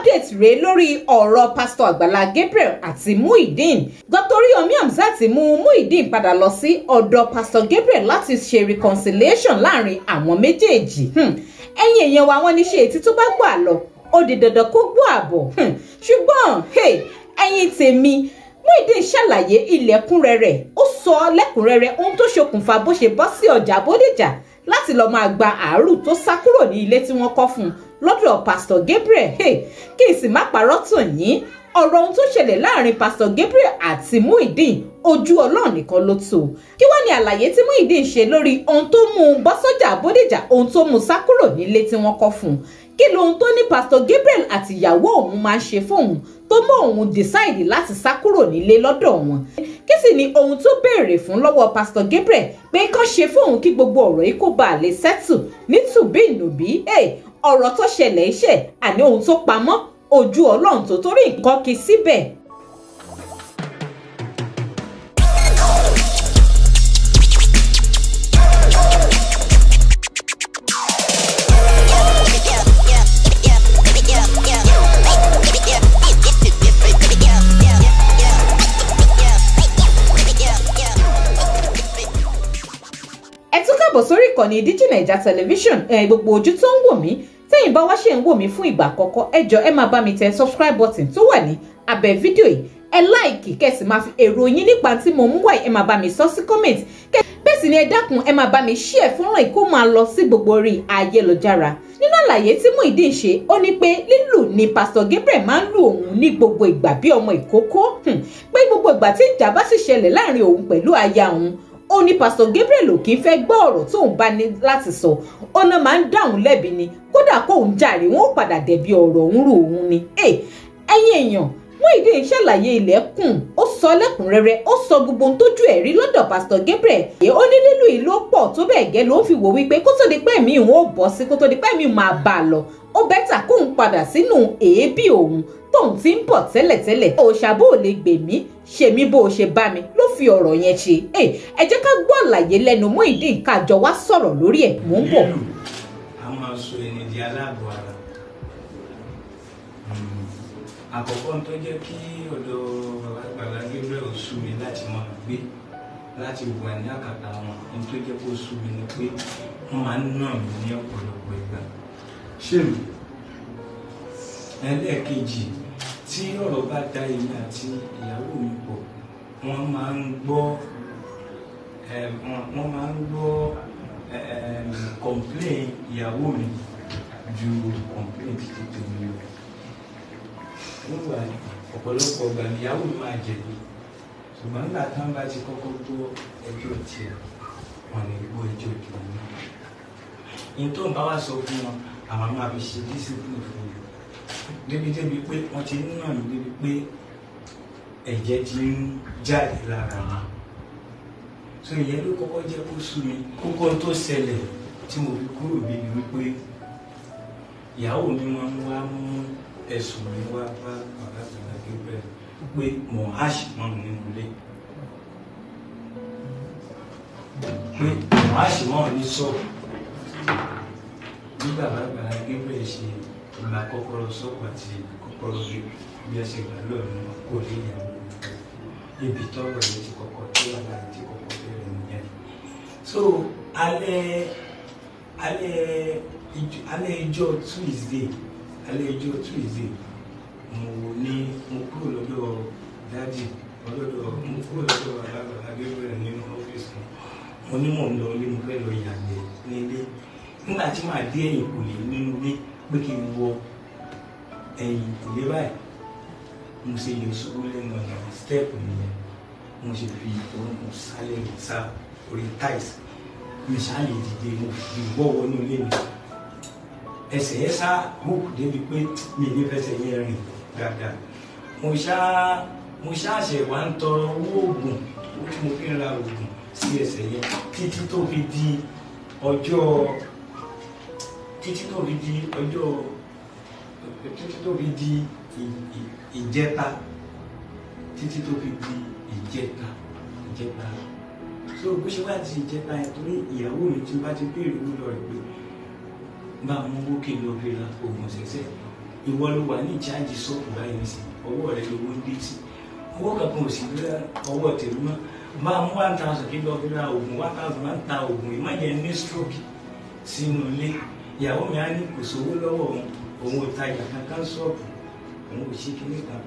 Update rèé lórí ọ̀rọ̀ Pastor Àgbàlá Gabriel àti Muyideen. Dr. Oriyomi Hamzat mú Muyideen padà lọ sí ọ̀dọ̀ Pastor Gabriel láti ṣe reconciliation láàrin àwọn méjèèjì. Ẹ̀yin èèyàn wa, wọ́n ní ṣe ètí tó bá gbọ́ àlọ́ ó di dandan kó gbọ́ àbọ̀. Ṣùgbọ́n ẹ̀yin tèmi, Muyideen ṣàlàyé ilẹ̀kúnrẹ́rẹ́, ó sọ lẹ́kùnrẹ́rẹ́ ohun tó ṣokùnfà bó ṣe bọ́ sí ọjà Bódìjà láti lọ́ọ́ máa gba àárù tó sá kúrò ní ilé tí wọ́n kọ́ fún un lọ́dọ̀ Pastor Gabriel. Kí n sì má parọ́ tàn yín, ọ̀rọ̀ ohun tó ṣẹlẹ̀ láàrin Pastor Gabriel àti Muyideen ojú Ọlọ́run nìkan ló tó. Kí wá ní àlàyé tí Muyideen ṣe lórí ohun tó mú un bọ́ sọ́jà Bódìjà, ohun tó mú un sá kúrò nílé tí wọ́n kọ́ fún un? Kí lohun tó ní Pastor Gabriel àti ìyàwó òun máa ń ṣe fóun tó mú òun decide láti sá kúrò nílé lọ́dọ̀ wọn? Kí sì ni ohun tó béèrè fún lọ́wọ́ Pastor Gabriel pé kán ṣe fóun kí gbogbo ọ̀rọ̀ yìí kó bàa lè settle nítùbí-ìnùbí? Ọ̀rọ̀ tó ṣẹlẹ̀ iṣẹ́ àní ohun tó pamọ́ ojú Ọlọ́run tó torí nǹkan kí síbẹ̀. Sórí ìkànnì Digi Naija Television, gbogbo ojú tó ń wò mí, tẹ́yìn bá wá ṣe ń wò mí fún ìgbà àkọ́kọ́, ẹ jọ̀ọ́ ẹ máa bá mi tẹ subscribe button tó wà ní abẹ́ fídíò yìí, ẹ láìkì kẹ́sì máa fi èrò yín nípa tí mo mú wáyé, ẹ máa bá mi sọ sí comment. Bẹ́ẹ̀ sì ni ẹ dákun, ẹ máa bá mi share fọ́nrán yìí kó máa lọ sí gbogbo orí ayélujára. Nínú àlàyé tí Muyideen ṣe, ó ní pé lílù ni Pastor Gabriel máa ń lù òun ní gbogbo ìgbà bí ọmọ ìkókó, pé gbogbo ìgbà tí ìjà bá sì ṣẹlẹ̀ láàrin òun pẹ̀lú aya òun, ó ní Pastor Gabriel ò kì í fẹ́ gbọ́ ọ̀rọ̀ tóun bá ní láti sọ, ọ̀nà máa ń dáhùn lẹ́bi ni, kódà kóun jàre wọn ó padà dẹ̀bi ọ̀rọ̀ òun rú òun ni. Ẹ̀yin èèyàn, Muyideen ṣàlàyé ilẹ̀kùn, ó sọ lẹ́kùnrẹ́rẹ́, ó sọ gbogbo ohun tójú ẹ̀ rí lọ́dọ̀ Pastor Gabriel. Ó ní lílù ìlú pọ̀ tó bẹ́ẹ̀ gẹ́ ló ń fi wò wípé kó tó di pé ẹ̀mí òun ó bọ́ sí, kó tó di pé ẹ̀mí máa bá a lọ, ó bẹ́tà kóun padà sínú èébì òun tóun ti ń bọ̀ tẹ́lẹ̀tẹ́lẹ̀. Òòṣà bó lè gbè mí, ṣe mí bó ṣe bá mi ló fi ọ̀rọ̀ yẹn ṣe. Ẹ jẹ́ ká gbọ́ àlàyé lẹ́nu Muyideen ká jọ wá sọ̀rọ̀ lórí ẹ̀, mò ń bọ̀. Lílù a máa sọ ẹni di aláàbọ̀ ara. Àkọ́kọ́ tó jẹ́ kí ọ̀dọ̀ bàbá Àgbàlá Gabriel sú mi láti máa gbé, láti wà ní àkàtà wọn, ní tó jẹ́ kó sú mi ni pé wọ́n máa ń nà mí ní ọ̀pọ̀lọpọ̀ ìgbà. Ṣé mi? Ẹlẹ́ẹ̀kejì, tí ọ̀rọ̀ bá da èmi àti ìyàwó mi pọ̀, wọ́n máa ń gbọ́ complain ìyàwó mi ju complain títí tèmi lọ. Nígbà ọ̀pọ̀lọpọ̀ ìgbà ni ìyàwó mi máa jẹ̀bi, ṣùgbọ́n nígbà tí wọ́n bá ti kọ́kọ́ gbọ́ ẹjọ́ tiẹ̀, wọ́n lè gbọ́ ẹjọ́ tèmi náà. Ní tó ń bá wá sọ fún wọn, àwọn máa fi ṣe discipline fún mi. Débi-débi pé wọ́n ti ń nà mí débi pé ẹ̀jẹ̀ ti ń jáde lára mi. So ìyẹn ló kọ́kọ́ jẹ́ kó sú mi. Kókó tó ṣẹlẹ̀ tí mo fi kúrò bí ni wípé ìyàwó mi máa ń wá mú ẹ̀sùn mi wá bá bàbá Àgbàlá Gabriel pé mò ń háṣì mọ́ mi nínú ilé, pé mò ń háṣì mọ́ mi ní sọ́ọ̀. Bí bàbá Àgbàlá Gabriel ṣe gba kọ́kọ́rọ́ sọ́ọ̀bù àti kọ́kọ́rọ́ bí ẹ ṣe gbà lọ́ọ̀ ni wọn kò lè yàwó ibi tọ́rọ̀ yẹn ti kọ́kọ́ tó wà láti ti kọ́kọ́ bẹ̀rẹ̀ nìyẹn. So alẹ́ ijọ́ Tuesday, mo kúrò lọ́dọ̀ dájì, mo kúrò lọ́dọ̀ bàbá Àgbàlá Gabriel nínú ọ́fíìsì. Mo ní mò ń lọ ilé, mo fẹ́ lọ yàgbẹ́ nílé. Nígbà tí màá dé ẹ̀yìnkùlé nínú ilé pé kí n wọ ẹ̀yìnkùlé báyìí, mo ṣe yọ ṣubú lẹ́nu ọ̀nà stẹ́ẹ̀pù nìyẹn. Mo ṣe fi orúnkún sálẹ̀ sá orí táìsì, mi ṣáà lè dìde, mo fi wọ́ wọnú ilé mi. Ẹsẹ̀ yẹn sá hook débi pé mi ní fẹsẹ̀ yẹn rìn dáadáa. Mo ṣáà ṣẹ̀ wá ń tọrọ owó oògùn, owó tí mo fi ń ra oògùn sí ẹsẹ̀ yẹn títí tó fi di ọjọ́ títí tó fi di ọjọ́ títí tó fi di ìjẹta títí tó fi di ìjẹta. So bó ṣe wá ti ìjẹta yẹn, torí ìyàwó mi tí bá ti béèrè owó lọ rẹ̀ pé bá mú owó kí n lọ fi ra oògùn ṣẹ̀ṣẹ̀, Ìwọ ló wà ní ìcháàjì ṣọ́ọ̀bù báyìí nísìnyí, ọwọ́ rẹ lówó ń dé sí, owó kankan ò sí ọwọ́ tèmi mọ́. Máa mú 1000 kí lọ́ọ́ fi ra oògùn, 1000 máa ń ta oògùn yìí, má jẹ́ ní stroke sínú ilé. Ìyàwó mi á ní kò sówó lọ́wọ́ òun, òun ò tajà kankan ṣọ́ọ̀bù, òun ò ṣe kinní kan.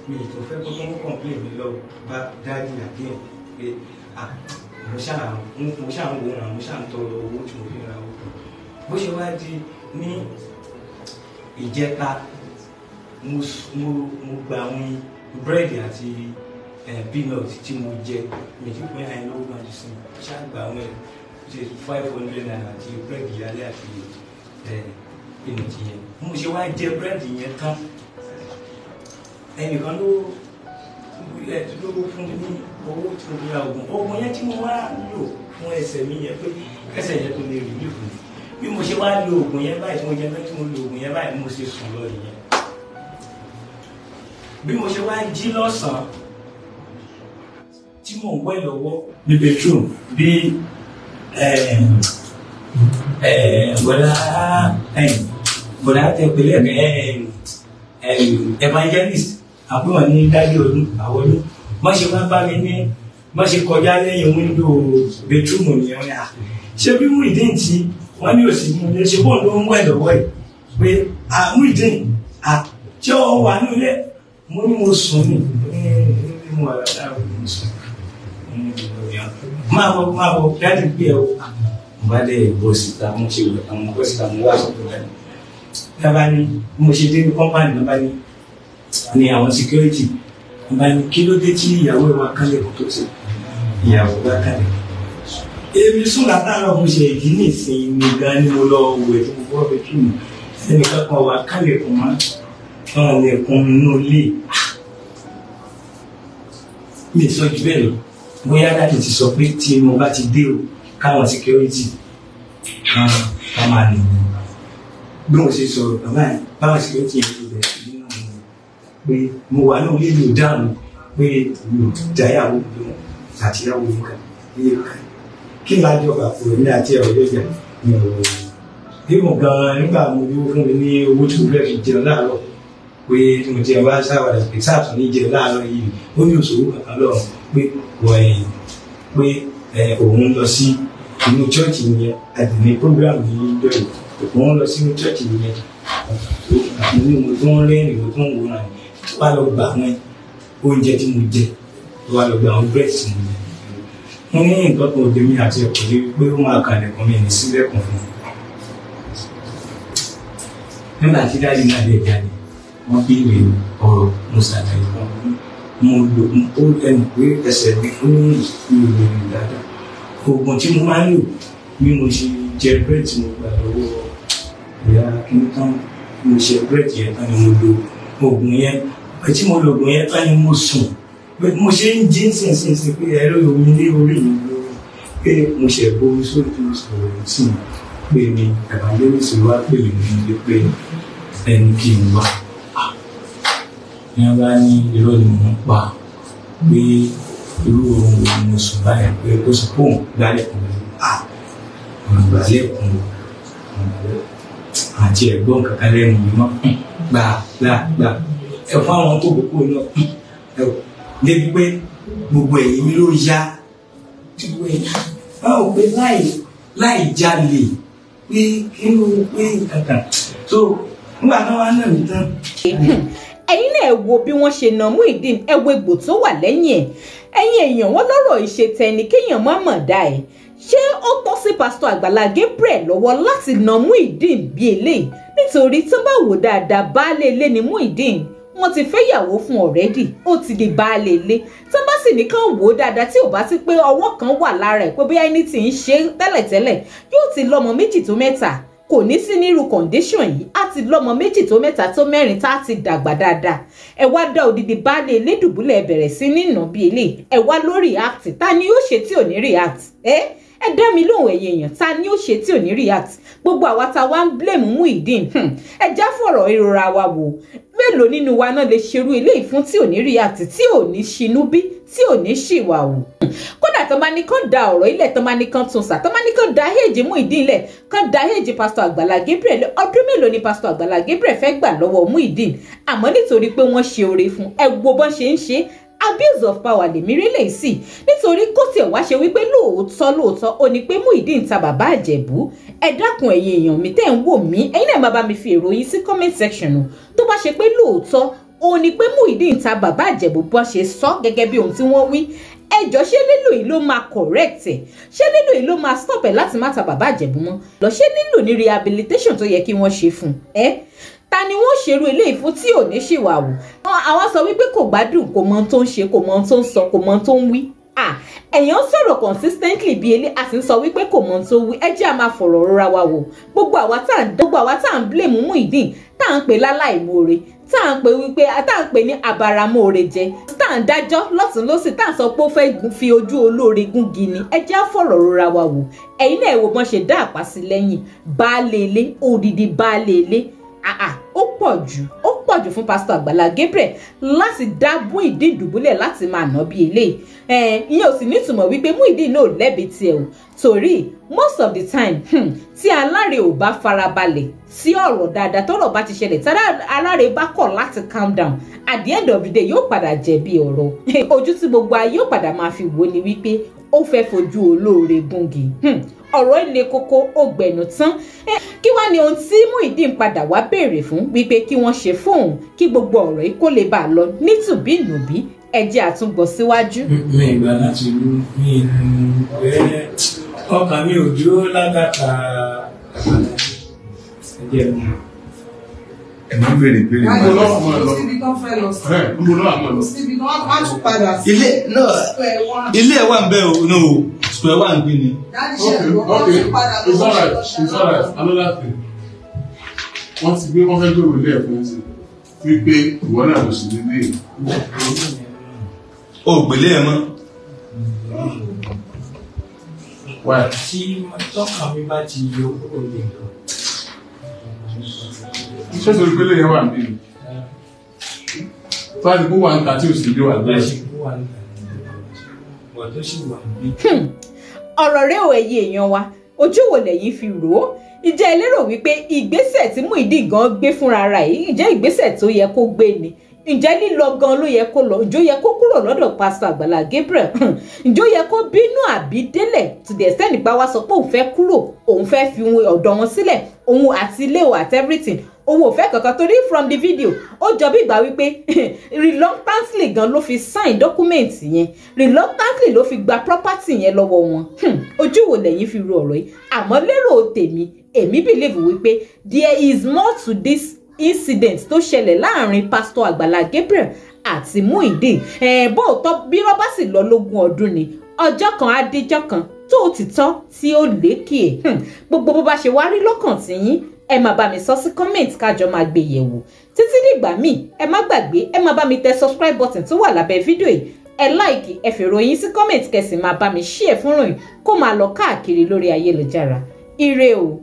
Mi ì tó fẹ́ kó tó ń complain mi lọ bá dáàdì àdéhùn pé mo ṣáà ń wo ra, mo ṣáà ń tọrọ owó tí mo fi ra owó. Bó ṣe wá di ní ìjẹta, mo gba àwọn búrẹ́dì àti peanut tí mo jẹ, mi ti pín àyìn lówó kan jù sí mi, ṣáà gba àwọn ẹ̀ ṣe 500 naira àti búrẹ́dì alẹ́ àti peanut yẹn. Mo ṣe wá jẹ búrẹ́dì yẹn tán, ẹnìkan ló fún mi ní owó tí mo fi ra oògùn. Oògùn yẹn tí mo wá lò fún ẹsẹ̀ mi yẹn pé ẹsẹ̀ yẹn tó lè relief mi. Bí mo ṣe wá lo oògùn yẹn báyìí tí mo jẹ tán, tí mo lo oògùn yẹn báyìí, mo ṣe sùn lọ nìyẹn. Bí mo ṣe wá jí lọ́sàn-án tí mò ń wẹ̀ lọ́wọ́ ní bedroom, bí bọ̀dá tẹ pẹ̀lẹ́ evangelist àbúrò ní dájú ọdún àwọn ọdún, wọ́n ṣe wá bá mi ní, wọ́n ṣe kọjá lẹ́yìn wíńdò bedroom nìyẹn. Wọ́n ní à ṣé bí Muyideen tí wọ́n ní òsì mú ilé ṣe bọ́ọ̀ ló ń wẹ̀ lọ́wọ́ yìí pé à Muyideen à ṣé ọ wà ní ilé? Mo ní mo sùn ní mo wà lára mo sùn. Máa bọ̀ dájú pé ẹ mo bá dé bọ́ síta, mo ṣe wẹ̀ àwọn bọ́ síta, mo wá sọ̀tọ̀ dájú. Dábàá ní mo ṣe dé ní kọ́mpánì náà bá ní ní àwọn security bá ní kí ló dé tí ìyàwó ẹ̀ wá kálẹ̀ kó tó ṣe ìyàwó bá kálẹ̀. Èmi sùn látàárọ̀ mo ṣe ìdí nìsín ní gan ni mo lọ wẹ̀ tí mo bọ́ bẹ́ẹ̀ tù mí ẹnìkan kan wá kálẹ̀ kó má tán lẹ̀kùn inú ilé. Mi sọ jù bẹ́ẹ̀ lọ, bóyá dáàdì ti sọ pé tí mo bá ti dé o káwọn security kan máa nù mí. Bí mo ṣe sọ̀rọ̀ bàbá yẹn, báwọn security yẹn ti bẹ̀rẹ̀ sí nínú mi pé mo wà ní orílẹ̀ èdè dáhùn pé mi ò dáyàwó mi àti ìyàwó mi kan ní ẹ̀ka kí n lájọ bàbá mi àti ẹ̀rọ yọjà mi ò bí mo gan nígbà mo ní ó fún mi ní owó tí mo fẹ́ fi jẹun láàárọ̀ pé mo jẹ wá sáwàdà pé sáàtún ní jẹun láàárọ̀ yìí, ó ní òṣòwò kankan lọ́rùn pé wọ̀nyí pé òun lọ sí inú chọ́ọ̀chì yẹn àti ní prógráàmù yìí jọ̀yìn òun lọ sínú chọ́ọ̀chì yẹn. Mo ní mo tún rẹ́rìn mo tún wòran tó wá lọ gba àwọn oúnjẹ tí mo jẹ, tó wá lọ gba àwọn búrẹ́dì tí mo jẹ. Mo ní nǹkan kan òde mi àti ẹ̀kọ́ lé pé ó máa kàlẹ̀kùn mi ní sílẹ̀kùn fún mi. Nígbà tí dáàdì náà lè jáde, wọ́n béèrè ọ̀rọ̀, mo ṣàlàyé fún un. Mo lò ó ẹnu pé ẹsẹ̀ mi ó ní ìlú rìn dáadáa. Oògùn tí mo máa ń lò bí mo ṣe jẹ búrẹ́dì tí mo gbà lọ́wọ́ ìyá kìíní tán, mo ṣe búrẹ́dì yẹn tán ni mo lo oògùn yẹn. Pé tí mo lo oògùn yẹn tán ni mo sùn. Pé mo ṣe ń jí nísinsìnyí pé ẹ̀rọ omi ní orí mi lórí pé mo ṣe bomi sórí tí mo sọ̀rọ̀ sí mi pé mi evangelist wá pè mí nílé pé ẹni kí n wá. Ní wọ́n bá ní irọ́ ni mò ń pa pé irú oorun wo ni mo sùn báyìí pé ó sọ pé òun gbálẹ̀kùn mi. Òun gbálẹ̀kùn àti ẹ̀gbọ́n kankan lẹ́nu mi mọ́ gbà gbà gbà ẹ fún àwọn tó kókó náà ẹ wò débi pé gbogbo ẹ̀yìn mi ló yá tí gbogbo ẹ̀yìn báwo pé láì jalè pé kí ló pé kankan so nígbà tó wá náà mi tán. Ẹ̀yin náà ẹ wo bí wọ́n ṣe na Muyideen, ẹ wo egbò tó wà lẹ́yìn ẹ̀. Ẹ̀yin èèyàn wọn lọ́rọ̀ ìṣètẹni kéèyàn má mọ̀ dá ẹ̀. Ṣé ó tọ́ sí pásítọ̀ Àgbàlá Gabriel lọ́wọ́ láti na Muyideen bí eléyìí? Nítorí tó bá wò dáadáa, baálé ilé ni Muyideen, wọ́n ti fẹ́ yàwó fún ọ̀rẹ́dì, ó ti di baálé ilé. Tó bá sì ní kàn wò ó dáadáa, tí ò bá sí pé ọwọ́ kan wà lára ẹ̀ pé bóyá ẹni tí ń ṣe tẹ́lẹ̀tẹ́lẹ̀, yóò ti lọ́mọ méjì tó mẹ́ta, kò ní sí nírú condition yìí, á ti lọ́mọ méjì tó mẹ́ta tó mẹ́rin tá a ti dàgbà dáadáa. Ẹ wá dá odidi baálé ilé dùbúlẹ̀ bẹ̀rẹ̀ sí nínà bí eléyìí, ẹ wá ló react. Ta ni ó ṣe tí ò ní react? Ẹ dá mi lóhùn ẹ̀yin èèyàn, ta ni ó ṣe tí ò ní react? Gbogbo àwa ta wá ń blame Muyideen, ẹ já fọ̀rọ̀ ìrora wa wò. Mélòó Mélòó nínú wa náà lè ṣerú eléyìí fún tí ò ní react, tí ò ní ṣinú bí, tí ò ní ṣìwà wù? Kódà tó máa ní kán da ọ̀rọ̀ ilẹ̀, tó máa ní kán tún sà, tó máa ní kán da èjì Muyideen lẹ̀, kán da èjì pásítọ̀ Àgbàlá Gabriel. Ọdún mélòó ni pásítọ̀ Àgbàlá Gabriel fẹ́ gbà lọ́wọ́ Muyideen? Àmọ́ nítorí pé wọ́n ṣe oore fún, ẹ wo bọ́n ṣe ń ṣe abuse of power lèmi rí lè sí. Nítorí kó tiẹ̀ wá ṣe wípé lóòótọ́ lóòótọ́ ó ní pé Muyideen ta bàbá Ìjẹ̀bú. Ẹ dákun, ẹ̀yin èèyàn mi tẹ́ ń wò mí, ẹ̀yin náà máa bá mi fi èrò yín sí comment section o. Tó bá ṣe pé lóòótọ́ ó ní pé Muyideen ta bàbá Ìjẹ̀bú bó ṣe sọ gẹ́gẹ́ bí ohun tí wọ́n wí, ẹjọ́, ṣé lílù yìí ló máa correct ẹ̀? Ṣé lílù yìí ló máa stop ẹ̀ láti má ta bàbá Ìjẹ̀bú mọ́ lọ? Ṣé lílù ní rehabilitation tó yẹ kí wọ́n ṣe fún ẹ? Ta ni wọ́n ṣerú eléyìí fún tí ò ní ṣìwà wò? Àwọn sọ wípé kò gbádùn, kò mọ ohun tó ń ṣe, kò mọ ohun tó ń sọ, kò mọ ohun tó ń wí. Èèyàn sọ̀rọ̀ consistently bí elé, a sì ń sọ wípé kò mọ ohun tó wí. Ẹ jẹ́ a máa fọ̀rọ̀ rọra wa wò. Gbogbo àwa tá à ń blame Muyideen, tá à ń pè láláìmoore, tá à ń pè wípé, tá à ń pè ní abaramóore jẹ, tá à ń dájọ́ lọ́tún lọ́sì, tá à ń sọ pé ó fẹ́ fi ojú olóore gúngi ni, ẹ jẹ́ á fọ̀rọ̀ rọra wa wò. Ẹ̀yin náà ẹ wo bọ́n ṣe dá àpá sí lẹ́yìn baálé ilé, odidi baálé ilé. Ó pọ̀ jù, ó pọ̀ jù fún pásítọ̀ Àgbàlá Gabriel láti dá Muyideen dùbúlẹ̀ láti máa ná bí eléyìí. Ìyẹn ò sì nítumọ̀ wípé Muyideen náà lẹ́bi tiẹ̀ o, torí most of the time, tí aláre ò bá farabalẹ̀ sí ọ̀rọ̀ dáadáa, tọ́rọ̀ bá ti ṣẹlẹ̀, tí aláre bá kọ̀ láti calm down, at the end of the day yóò padà jẹ̀bi ọ̀rọ̀. Ojú tí gbogbo ayé yóò padà máa fi wò ni wípé ó fẹ́ fojú olóore gúngi. Ọ̀rọ̀ ilé kókó, ó gbẹ̀nù tán. Kí wá ni ohun tí Muyideen padà wá béèrè fún wípé kí wọ́n ṣe fóun kí gbogbo ọ̀rọ̀ yìí kó lè bá a lọ nítùbínùbí? Ẹ jẹ́ àtúngbọ̀ síwájú. Mi ìgbà láti ìlú mi ẹ, ọkàn mi ò dúró lágàtà ẹjẹ mi. Ẹ má béèrè béèrè. Níbo lọ́wọ́ máa lọ? Síbi tán fẹ́ lọ sí. Ẹ níbo lọ́wọ́ máa lọ? Síbi tán wọ́n á tún padà sí. Ilé náà Square one. ilé ẹ̀ wà ń bẹ̀ o, no, square one gbé ni. Daddy ṣe Okay, wọ́n á okay, tún padà lọ it's alright, sí it's alright. Another thing, wọ́n ti gbé, wọ́n fẹ́ gbèrò ilé ẹ̀ fún ẹ sí wípé ìwọ náà lọ sí nílé yìí. O gbélé ẹ mọ́. Why? Tí tọ́kàn mi bá ti yọ kúrò lè lọ. Ṣé torí pé lẹ́yìn wà níbí ni? Tó a ti kó wà ń ta tí ò sì ní wà Bá lẹ́yìn. ṣe kó wà nígbà bọ̀ tó sì wà níbí. Ọ̀rọ̀ rẹ̀ ò, ẹ̀yin èèyàn wa, ojú wo lẹ̀yin fi rò ó? Ìjẹ́ ẹ lérò wípé ìgbésẹ̀ tí Muyideen gan gbé fúnra ra yìí, ǹjẹ́ ìgbésẹ̀ tó yẹ kó gbé ni? Ǹjẹ́ lílọ gan ló yẹ kó lọ? Ǹjẹ́ ó yẹ kó kúrò lọ́dọ̀ pásítọ̀ Àgbàlá Gabriel? Ǹjẹ́ ó yẹ kó bínú àbí délẹ̀ to the extent nípa wá sọ pé òun fẹ́ kúrò, òun fẹ́ fi ọ̀dọ̀ wọn sílẹ̀, òun àti ilé o àti everything, òun ò fẹ́ kankan? Torí from the video, ó jọ bí ìgbà wípé reluctantly gan ló fi sign document yẹn, reluctantly ló fi gba property yẹn lọ́wọ́ wọn. Ojú wo lẹ̀yin fi ro ọ̀rọ̀ yìí? Àmọ́ lérò tèmi, èmi believe wípé there is more to this incident tó ṣẹlẹ̀ láàrin pásítọ̀ Àgbàlá Gabriel àti Muyideen. Bóòtọ́ bí rọ́bà sì lọ lógún ọdún ni, ọjọ́ kan á díjọ́ kan tó òtítọ́ tí ó lékè ẹ̀. Gbogbo bó bá ṣe wá rí lọ́kàn tí yín, ẹ máa bá mi sọ sí comment, kájọ máa gbé yẹ̀wò. Títí dìgbà míì, ẹ má gbàgbé, ẹ máa bá mi tẹ subscribe button tó wà lábẹ́ fídíò yìí, ẹ like, ẹ fèrò yín sí comment, kẹ́ sì máa bá mi share fúnràn yìí kó máa lọ káàkiri lórí ayélujára. Ire o.